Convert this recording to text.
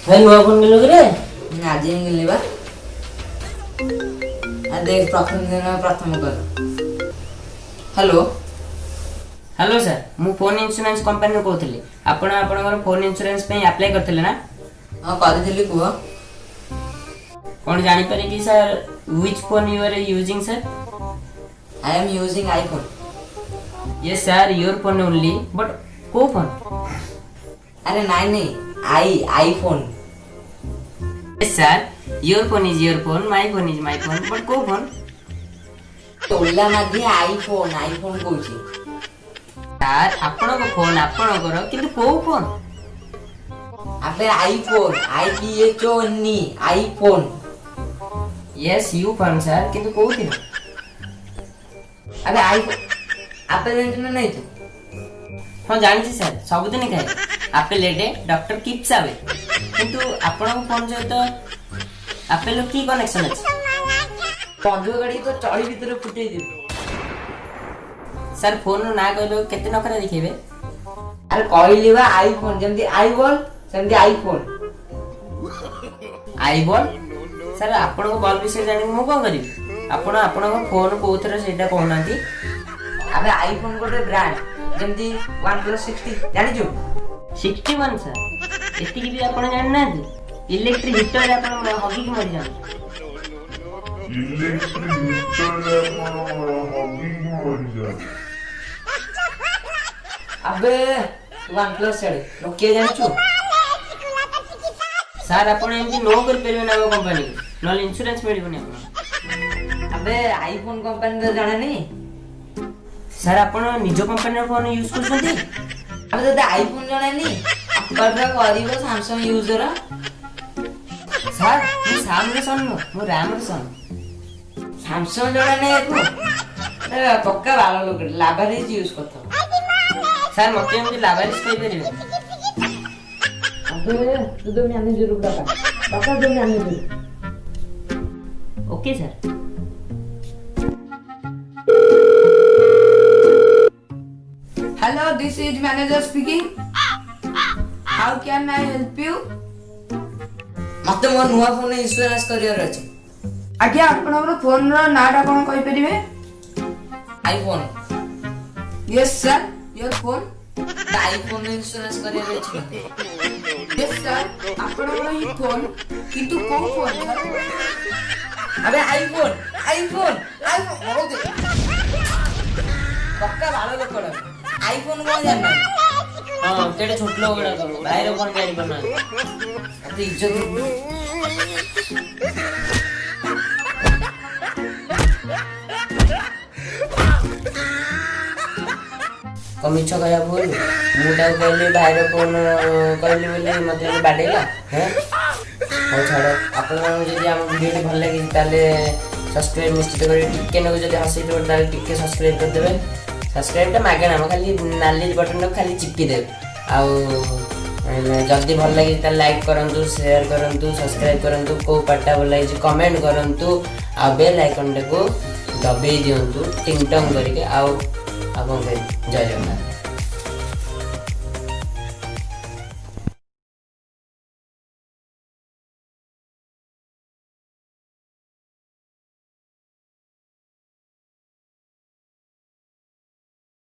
ଭାଇ, ନୂଆ ଫୋନ୍ କିଣିଲୁ କିରେ? ଆଜି ହିଁ କିଣିଲି ବା। ଆ ଦେଖ, ପ୍ରଥମ ଦିନ ପ୍ରଥମ କଲ। ହ୍ୟାଲୋ। ହ୍ୟାଲୋ ସାର୍, ମୁଁ ଫୋନ୍ ଇନ୍ସୁରାନ୍ସ କମ୍ପାନୀରୁ କହୁଥିଲି। ଆପଣ ଆପଣଙ୍କର ଫୋନ୍ ଇନ୍ସୁରାନ୍ସ ପାଇଁ ଆପ୍ଲାଏ କରିଥିଲେ ନା? ହଁ, କରିଥିଲି, କୁହ। କ'ଣ ଜାଣିପାରେ କି sir, which phone you are using, sir? I am using iPhone. Yes sir, your phone only, but କୋଉ ଫୋନ୍? ଆରେ ନାଇଁ ନାଇଁ, iPhone. Yes sir, your phone is your phone, my phone is my phone, but କୋଉ phone? ଟୋଲା ମାଧି, iPhone iPhone କହୁଛି। Sir, ଆପଣଙ୍କ phone ଆପଣଙ୍କର, କିନ୍ତୁ କୋଉ phone? Abe iPhone, I P H O N E, iPhone. Yes, you phone sir, କିନ୍ତୁ କୋଉଥିରେ? ଆବେ iPhone, apple ଜାଣିଛୁ ନା ନାଇଁ ତୁ? ହଁ, ଜାଣିଛି ସାର୍, ସବୁଦିନ ଖାଏ। Apple a day doctor keeps away. କିନ୍ତୁ ଆପଣଙ୍କ ଫୋନ୍ ସହିତ ଆପେଲର କି କନେକ୍ସନ୍ ଅଛି? ବନ୍ଧୁକ କାଢିକି ତୋ ଚଳି ଭିତରେ ଫୁଟେଇ ଦେବି। ସାର୍, ଫୋନ୍ର ନାଁ କହିଲେ କେତେ ନଖରା ଦେଖେଇବେ? ଆରେ କହିଲି ବା ଆଇଫୋନ୍, ଯେମିତି I ball ସେମିତି ଆଇଫୋନ୍। I ball? Sir, ଆପଣଙ୍କ ବଲ୍ ବିଷୟରେ ଜାଣିକି ମୁଁ କ'ଣ କରିବି? ଆପଣ ଆପଣଙ୍କ ଫୋନ୍ କୋଉଥିରେ, ସେଇଟା କହୁନାହାନ୍ତି। ଆବେ ଆଇଫୋନ୍ ଗୋଟେ ବ୍ରାଣ୍ଡ, ଯେମିତି ୱାନ୍ ପ୍ଲସ୍ 60 ଜାଣିଛୁ? 61? ସାର୍, ଏତିକି ବି ଆପଣ ଜାଣିନାହାନ୍ତି? ଇଲେକ୍ଟ୍ରିକ୍ ହିଟରରେ ଆପଣ ହଗିକି ମରିଯାଆନ୍ତୁ। ଇଲେକ୍ଟ୍ରିକ୍ ହିଟରରେ ଆପଣ ହଗିକି ମରିଯାଆନ୍ତୁ। ଆବେ ୱାନ୍ ପ୍ଲସ୍ ଛାଡେ, ନୋକିଆ ଜାଣିଛୁ? ସାର୍, ଆପଣ ଏମିତି ନୋ କରିପାରିବେନି ଆମ କମ୍ପାନୀକୁ, ନହେଲେ ଇନ୍ସୁରାନ୍ସ ମିଳିବନି ଆପଣ। ଆବେ ଆଇଫୋନ୍ କମ୍ପାନୀ ତ ଜାଣେନି? ସାର୍, ଆପଣ ନିଜ କମ୍ପାନୀର ଫୋନ୍ ୟୁଜ୍ କରୁଛନ୍ତି? ଆବେ ତତେ ଆଇଫୋନ୍ ଜଣାନି? ଆପଣ ଗରିବ ସାମସଙ୍ଗ ୟୁଜର। ସାର୍, ମୁଁ ସାମର ସନ୍ ନୁହଁ, ମୁଁ ରାମର ସନ୍। ସାମସଙ୍ଗ ଜଣାନି ୟାକୁ? ଏ ପକ୍କା ବାଳ ଲୋକ, ଲାଭାରିଜ ୟୁଜ କରିଥିବ। ସାର୍, ମତେ ଏମିତି ଲାଭାରିସ୍ କହିପାରିବେ? ଆବେ ତୁ ତ ମ୍ୟାନେଜରକୁ ଡକା, ଡକା ତୋ manager. Okay sir. Hello, this is manager speaking. How can I help you? ମତେ ମୋ ନୂଆ ଫୋନ ଇନ୍ସୁରାନ୍ସ କରିବାର ଅଛି। ଆଜ୍ଞା, ଆପଣଙ୍କର ଫୋନର ନାଁଟା କ'ଣ କହିପାରିବେ? IPhone. Yes sir, your phone. IPhone insurance କରିବାର ଅଛି ମତେ। Yes sir, ଆପଣଙ୍କର ହିଁ ଫୋନ, କିନ୍ତୁ କୋଉ ଫୋନ ସାର୍? ଆବେ ଆଇଫୋନ ଆଇଫୋନ ଆଇଫୋନ। ହଉ ଦେ, ପକ୍କା ବାଳ ଲୋକଟା, ଆଇଫୋନ କଣ ଜାଣିନାହାନ୍ତି? ହଁ, କେଡ଼େ ଛୋଟ ଲୋକ ଗୁଡ଼ାକ, ଭାଇର ଫୋନ୍ ଜାଣିପାରୁନାହାନ୍ତି। ଏତେ ଇଜ୍ଜତ। କଣ ମିଛ କହିବା ଭୁଲ? ମୁଁ ତାକୁ କହିଲି ଭାଇର ଫୋନ୍ କହିଲି ବୋଲି ମତେ ଏମିତି ବାଡ଼େଇଲା। ହେଁ, ହଉ ଛାଡ଼। ଆପଣମାନଙ୍କୁ ଯଦି ଆମ ଭିଡ଼ିଓଟି ଭଲ ଲାଗିଛି, ତାହେଲେ ସବସ୍କ୍ରାଇବ୍ ନିଶ୍ଚିତ କରିବେ। ଟିକେ ନାକୁ ଯଦି ହସେଇଥିବ, ତାହେଲେ ଟିକେ ସବସ୍କ୍ରାଇବ୍ କରିଦେବେ। ସବସ୍କ୍ରାଇବ୍ଟା ମାଗଣା, ମ ଖାଲି ନାଲି ବଟନ୍ଟାକୁ ଖାଲି ଚିପି ଦେବେ। ଆଉ ଯଦି ଭଲ ଲାଗିଛି, ତାହେଲେ ଲାଇକ୍ କରନ୍ତୁ, ସେୟାର କରନ୍ତୁ, ସବସ୍କ୍ରାଇବ୍ କରନ୍ତୁ। କେଉଁ ପାର୍ଟଟା ଭଲ ଲାଗିଛି କମେଣ୍ଟ କରନ୍ତୁ ଆଉ ବେଲ୍ ଆଇକନ୍ଟାକୁ ଦବେଇ ଦିଅନ୍ତୁ ଟିଙ୍ଗ ଟଙ୍ଗ କରିକି। ଆଉ ଆଉ କ'ଣ କହିବି? ଜୟ ଜଗନ୍ନାଥ।